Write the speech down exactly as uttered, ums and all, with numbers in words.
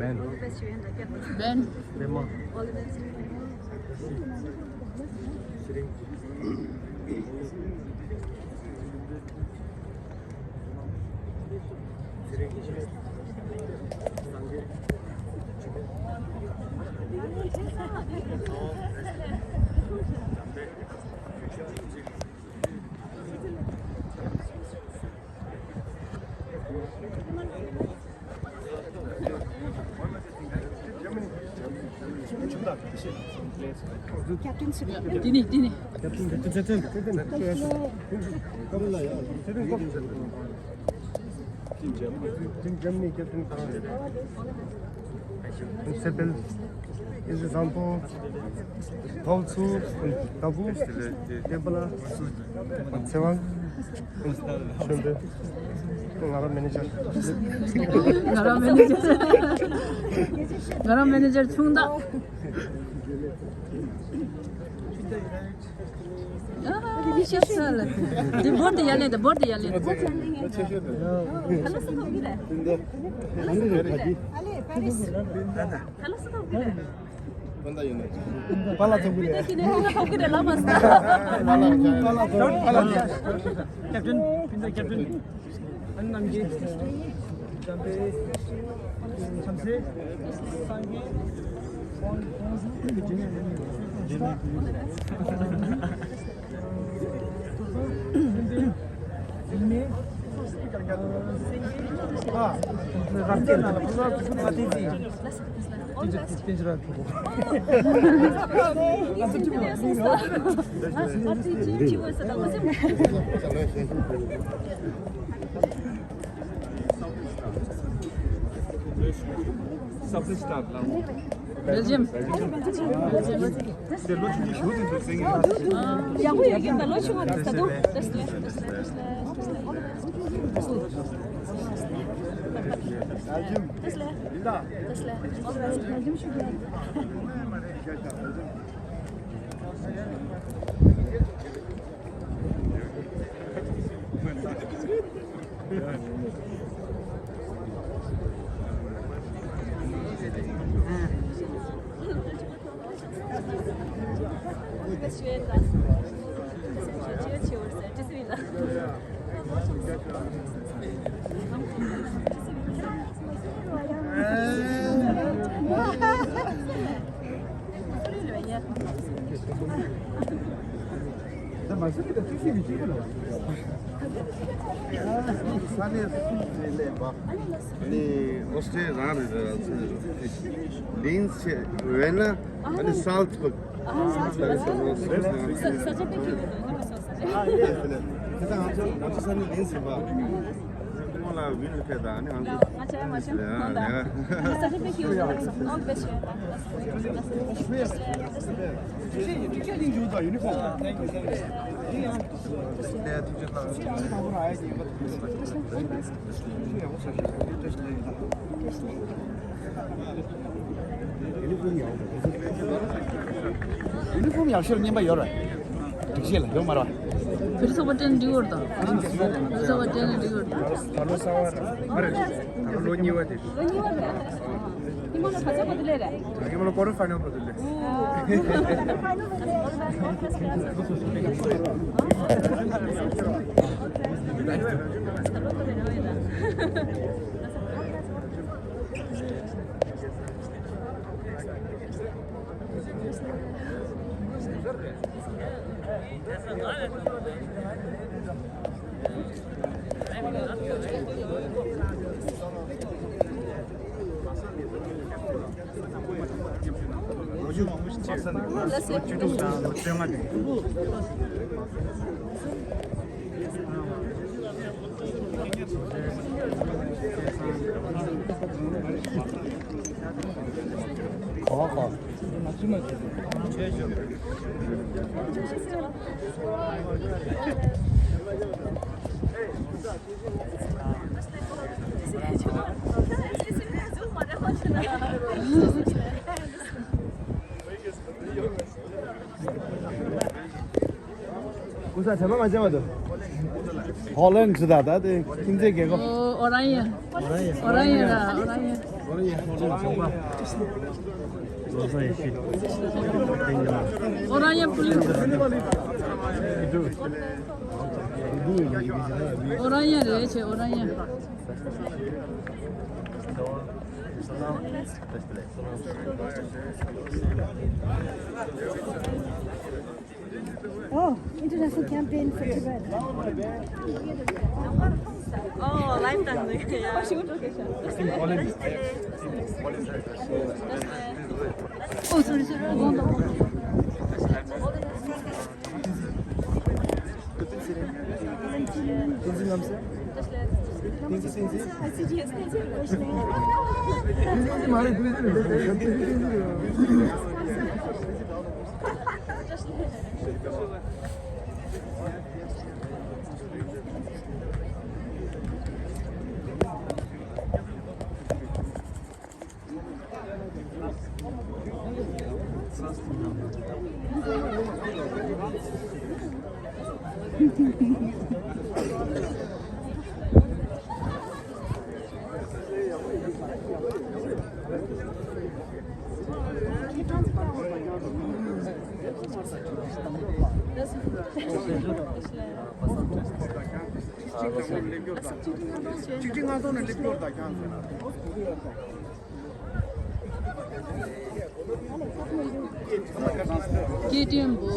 Ben. Ben. Captain, captain, captain. Captain, captain. Principal, ཨིན་ཇི་བཟང་པོ། ཐོབ་ཚུལ། ལྟ་བུ། ཏེ་པ་ལ། ཚེ་དབང་། ཆོས་འཕེལ། ང་རང་མེ་ནེ་ཇར། ང་རང་མེ་ནེ་ཇར། ང་རང་མེ་ནེ་ཇར་ཆུང་བདག། ཨ་ཤེས་སོང་ལ། འདི་བོར་དུ་ཡར་ལེན་དང་། བོར་དུ་ཡར་ལེན་དང་། ག་ལ་སུ་ཐོབ་ཀྱི་རེད། ག་ལ་སུ་ཐོབ་ཀྱི་རེད། པ་ལ་ཚོགས་ཀྱི་རེད། ཀུན་ནས་ཀུན་ནས་ཐོབ་ཀྱི་རེད་ལབ་མ་སོང་། པ་ལ་ཚོགས། པ་ལ་ཚོགས། ཀེབ་ཏིན། ཕིན་ཚ་ཀེབ་ཏིན། ཨ་ནི་རྣམ་རྒྱལ། འཇམ་དཔལ། བྱམས་བརྩེ། སངས་རྒྱས། ཀོང་ཀོང་ཟུ། རིག་གནས། ཨ། རབ་རྒྱས་ནང་ལ་ཕུན་ཚོགས་ཚོགས་པ་བསྟན་འཛིན། Belgium. ཡག་པོ་ཡོད་ཀྱི་འདུག་ལོ་ཆུང་བ་ད་དུང་། ས་གནས་སུ་ནས་ལས་པ། ནི་ཨོ་སི་ཀྲི་ལི་ཡ་རང་རེད། རེད། ལིན་ཆེ་བས་ན་ཨ་ནི་སཱལ་ཐུག་ས་ཆ་དཔེ་སྐྱིད་པོ་འདུག་ཨ་ནི་སོ་ས་ཆ། དེ་ད་ང་ཚོ་ང་ཚོ་ས་གནས་ལིན་ཟིན་པ། ཁོང་ལ་བིན་ལ་ཕེབས་དང་ནི་ང་ཚོ། ང་ཆ་ཡ་མ་ཆ་ཡ་ཁོང་དང་། ཡ། ས་ཆ་དཔེ་སྐྱིད་པོ་འདུག་ཨོལ་ཝེ་སི་ཤེར་དང་། ཡུ་ནི་ཕོམ། ཡུ་ནི་ཕོམ་ཡག་ཤོས་རྙིང་པ་ཡོད་རེད། སྒྲིག་ཆས་ལ་ཡོད་མ་རེད། བོད་ཚོགས་པ་ཏན་འགྲིག་ཡོད་རེད་ད། བོད་ཚོགས་པ་ཏན་འགྲིག་ཡོད་རེད་ད། ད་ལོ་གསར་པ་རེད། ད་ལོ་གཉིས་པ་དེ། ལོ་གཉིས་པ་རེད། ཉི་མ་ལ་ག་ཚོད་པ་དེ་ལས་རེད། ཉི་མ་ལ་ཀོ་ཊར་ཕའི་ནལ་པ་དེ་ལས། ཀུ་ས་ཚེ་མ་མ་བྱེད་མ་འདུག་ཧོ་ལན་ཇི་ད་ད་དེ་ཁྱིམ་མཚེས་རྒྱལ་ཁབ། ཨོ་ཨོ་རང་ཡིན། ཨོ་རང་ཡིན་ར་ཨོ་རང་ཡིན། ཨོ་རང་ཡང་པུ་ལི། ཨོ་རང་ཡང་རེད་བྱས། ཨོ་རང་ཡང་། Oh, international campaign for Tibet. Oh, lifetime. Yeah. Oh, sorry, sorry. གཅིག་ཁྲི་ལྔ་སྟོང་ནས་སླེབས་ཀྱོག་ད་ཀྱང་ཟེར། ཀེ་ཊི་ཨེམ་བོ།